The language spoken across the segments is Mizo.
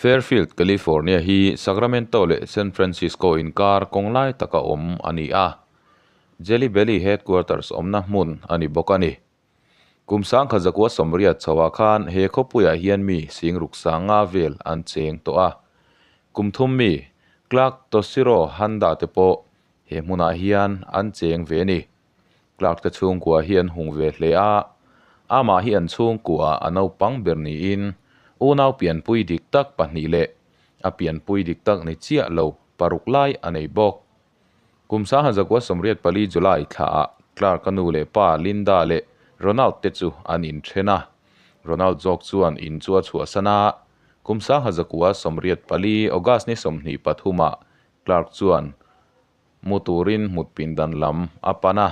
Fairfield, California hi Sacramento leh San Francisco inkar kawng lai taka awm a ni a, Jelly Belly headquarters awmna hmun a ni bawk a ni. Kum 1980 chhoah khan he khawpuiah hian mi singruk sanga vel an cheng tawh a. Kum thum mi Clark Toshiro Handa te pawh he hmunah hian an cheng ve a ni. Clark te chhungkua hi an hung ve hle a, amah hi an chhungkua a naupang ber niin unau pianpui dik tak pahnih leh a pianpui dik tak ni chiah lo paruk lai a nei bawk. Kum 1984 July thlaah Clark-a nu leh pa Linda leh Ronald te chu an inthen a. Ronald zawk chuan in chu a chhuahsan a, kum 1984 August ni 23 ah Clark chuan mu turin mut pindan lam a pan a.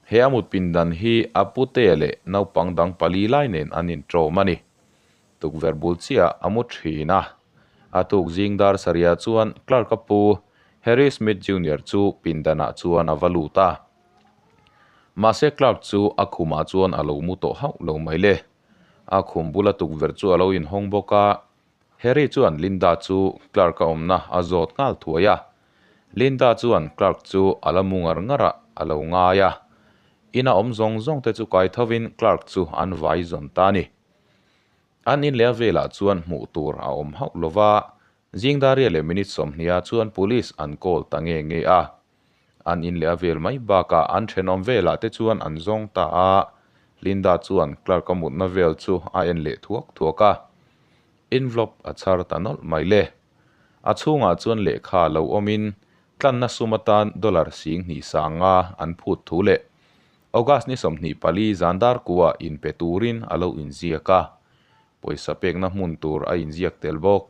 He a mut pindan hi a pute leh naupang dang pali lai nen an inṭawm a ni. Tukverh bul chiah a mu thin a. A tuk zing dar sarihah chuan Clark-a pu Harry Smith Junior chu pindanah chuan a va lut a. Mahse Clark chu a khumah chuan a lo mu tawh hauh lo mai le. A khum bula tukverh chu a lo inhawng bawk a. Harry chuan Linda chu Clark-a awmna a zawt nghal thuai a. Linda chuan Clark chu a la mu ngar ngar a, a lo ngai a. Ina awm zawng zawng te chu kai thovin Clark chu an vai zawn ta a ni. An in leh a velah chuan hmuh tur a awm hauh lo va, Zingdaria leh minute sawmhniha chuan police an call ta nge nge a. An in leh a vel mai bakah an thenawm velah te chuan an zawng ta a, Linda chuan Clark-a mutna vel chu a en leh thuak thuak a. Envelope a chhar ta nawlh mai le. A chhungah chuan lehkha lo awmin tlanna sum atan dollar 2000 sanga an phut thu leh August ni 24 zan dar kuah inpe turin a lo inziak a, pawisa pekna hmun tur a inziak tel bawk.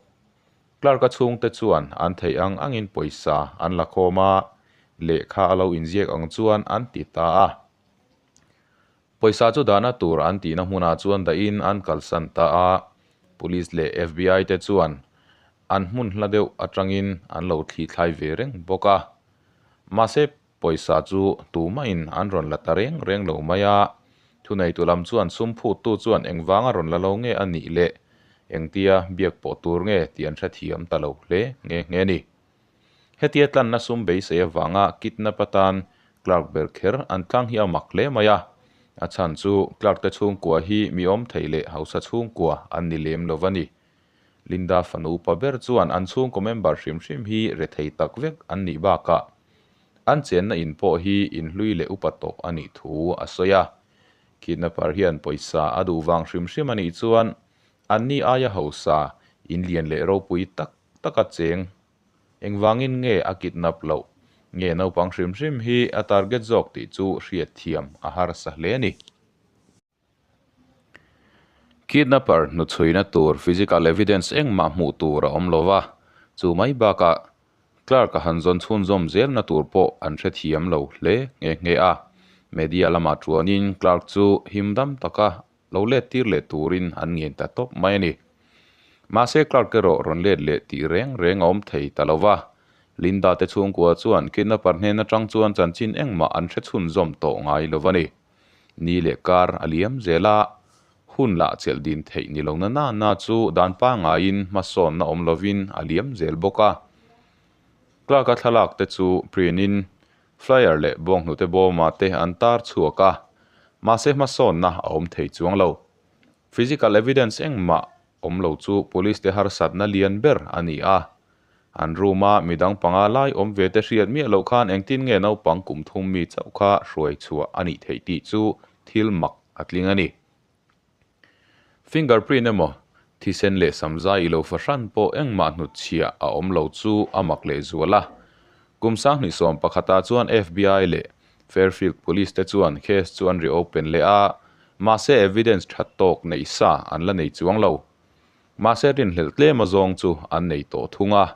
Clark-a chhungte chuan an theih ang angin pawisa an la khawm a, lehkha a lo inziak ang chuan an ti ta a. Pawisa chu dahna tur an tihna hmunah chuan dahin an kalsan ta a, Police leh FBI te chuan an hmun hla deuh atangin an lo thlithlai ve reng bawk a. Mahse Pawisa chu tumahin an rawn la ta reng reng lo mai a, thuneitu lam chuan sum phuttu chuan engvanga rawn la lo nge a nih leh engtia biak pawh tur nge tih an hrethiam ta lo hle nghe nghe a ni. Hetia tlanna sum beisei avanga kidnap atan Clark ber kher an tlang hi a mak hle mai a, a chhan chu Clark te chhungkua hi mi awm thei leh hausa chhungkua an ni lem lo va ni. Linda fanu upa ber chuan an chhungkaw member hrim hrim hi rethei tak vek an nih bakah an chenna in pawh hi inhlui leh upa tawh a nih thu a sawi a. Kidnapper hian pawisa a duh vang hrim hrim a nih chuan anni aia hausa inlian leh ropui tak taka cheng engvangin nge a kidnap loh nge naupang hrim hrim hi a target zawk tih chu hriatthiam a harsa hle a ni. Kidnapper hnuchhuina tur physical evidence engmah hmuh tur a awm lo va, chu mai bakah Clark a han zawn chhunzawm zelna tur pawh an hrethiam lo hle nghe nghe a. Media lamah chuanin Clark chu himdam taka lo let tir leh turin an ngen ta tawp mai a ni. Mahse Clark erawh rawn let leh tih reng reng a awm thei ta lo va, Linda te chhungkua chuan kidnapper hnen atang chuan chanchin engmah an hre chhunzawm tawh ngai lo va ni. Ni leh kar a liam zel a, hun lah chelh din theih ni lo na na na chu dan pangaiin hmasawnna awm lovin a liam zel bawk a. Clark-a thlalak te chu print-in flyer leh bawnghnute bawma te an tar chhuak a, mahse hmasawnna a awm thei chuang lo. Physical evidence engmah awm lo chu police te harsatna lian ber a ni a. An room a midang panga lai awm ve te hriat miah loh khan engtin nge naupang kum thum mi chauh kha hruai chhuah a nih theih tih chu thil mak a tling a ni. Fingerprint emaw, thisen leh samzai i lo fahran pawh engmah hnutchhiah a awm lo chu a mak leh zual a. Kum 2011 ah chuan FBI leh Fairfield Police te chuan case chu an reopen leh a, mahse evidence that tawk neih sa an la nei chuang lo. Mahse rinhlelh tlem azawng chu an nei tawh thung a,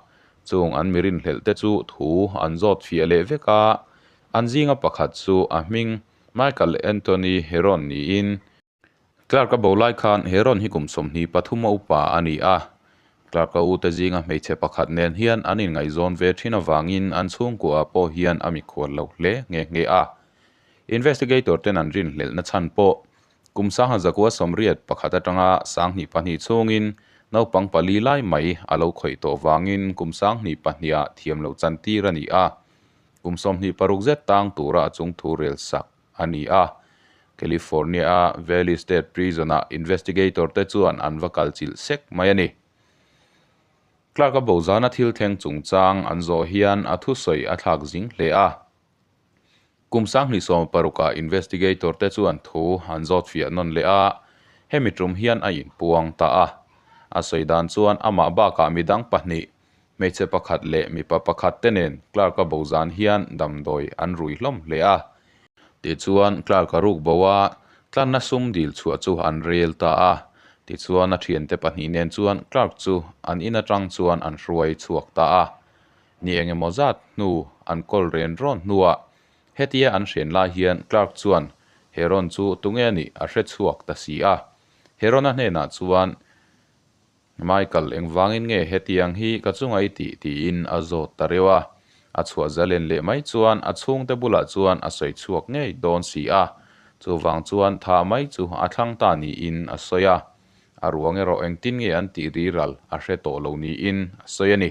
chung an mi rinhlelh te chu thu an zawt fiah leh vek a, an zinga pakhat chu a hming Michael Anthony Heron niin, Clark-a bo lai khan Heron hi kum 23 a upa a ni a, Clark-a ute zinga hmeichhe pakhat nen hian an inngaihzawn ve thin avangin an chhungkuaah pawh hian a mikhual lo hle nghe nghe a. Investigator ten an rinhlelhna chhan pawh Kum 1981 atanga 2002 chhungin Naupang pali lai mai a lo khawih tawh vangin kum 2002 ah thiam loh chantir a ni a, kum 26 zet tang tura a chungthu rel sak a ni a. California-a Valley State Prison-ah investigator te chuan an va kal chilh sek mai a ni. Clark-a bozana thil thleng chungchang an zawh hian a thusawi a thlak zing hle a. Kum 2016 ah investigator te chuan thu an zawt fiah nawn leh a, hemi tum hian a inpuang ta a. A sawi dan chuan amah bakah midang pahnih, hmeichhe pakhat leh mipa pakhat te nen Clark-a bozan hian damdawi an rui hlawm hle a. Tichuan Clark-a ruk bo a, tlanna sum dil chhuah chu an rel ta a. Tichuan a thiante pahnih nen chuan Clark chu an in atang chuan an hruai chhuak ta a. Ni eng emaw zat hnu an kawl ren rawn hnuah hetia an hren lai hian Clark chuan Heron chu tunge a nih a hre chhuak ta si a. Heron-a hnenah chuan, Michael, engvangin nge hetiang hi ka chunga i tih? tiin a zawt ta reuh a. A chhuah zalen leh mai chuan a chhungte bulah chuan a sawi chhuak ngei dawn si a. Chuvang chuan tha mai chu a thlang ta niin a sawi a. A ruang erawh engtin nge an tih riral a hre tawh lo niin a sawi a ni.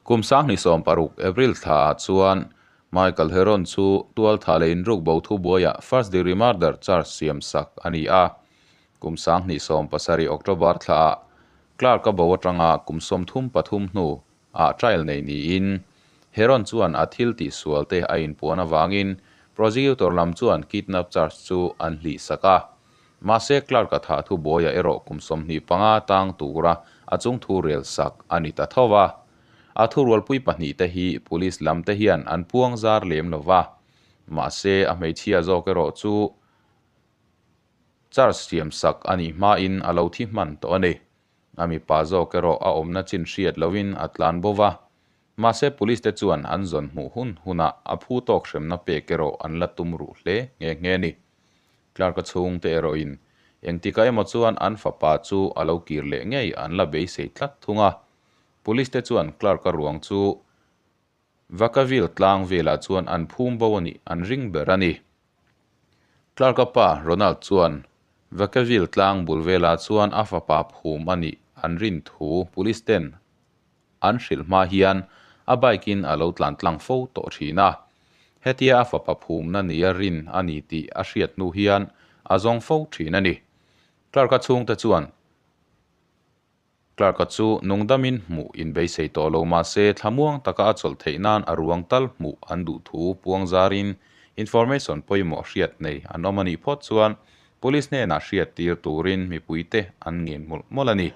Kum 2016 April thlaah chuan Michael Heron chu tualthah leh inruk bo thubuaiah first degree murder charge siam sak a ni a. Kum 2017 October thlaah Clark-a bo atanga kum 33 hnu ah trial nei niin Heron chuan a thil tihsual te a inpuan avangin prosecutor lam chuan kidnap charge chu an hlih sak a. Mahse Clark-a thah thubuaiah erawh kum 25 tang tura a chungthu rel sak a ni ta tho va. A thurualpui pahnih te hi police lam te hian an puang zar lem lo va. Mahse a hmeichhia zawk erawh chu charge siam sak a nih hmain a lo thi hman tawh a ni. A mipa zawk erawh a awmna chin hriat loin a tlan bo va. Mahse police te chuan an zawn hmuh hun hunah a phu tawk hremna pek erawh an la tum ruh hle nghe nghe a ni. Clark-a chhungte erawhin engtikah emaw chuan an fapa chu a lo kir leh ngei an la beisei tlat thung a. Police te chuan Clark-a ruang chu Vacaville tlang velah chuan an phum bo a nih an ring ber a ni. Clark-a pa Ronald chuan Vacaville tlang bul velah chuan a fapa phum a nih an rin thu police ten an hrilh hma hian a bike in a lo tlan tlang fo tawh thin a. Hetia a fapa phumna nia rin a ni tih a hriat hnu hian a zawng fo thin a ni. Clark-a chhungte chuan Clark-a chu nungdamin hmuh inbeisei tawh lo mahse thlamuang taka a chawlh theih nan a ruang tal hmuh an duh thu puang zarin information pawimawh hriat nei an awm a nih phawt chuan police hnenah hriat tir turin mipuite an ngen mawlh mawlh a ni.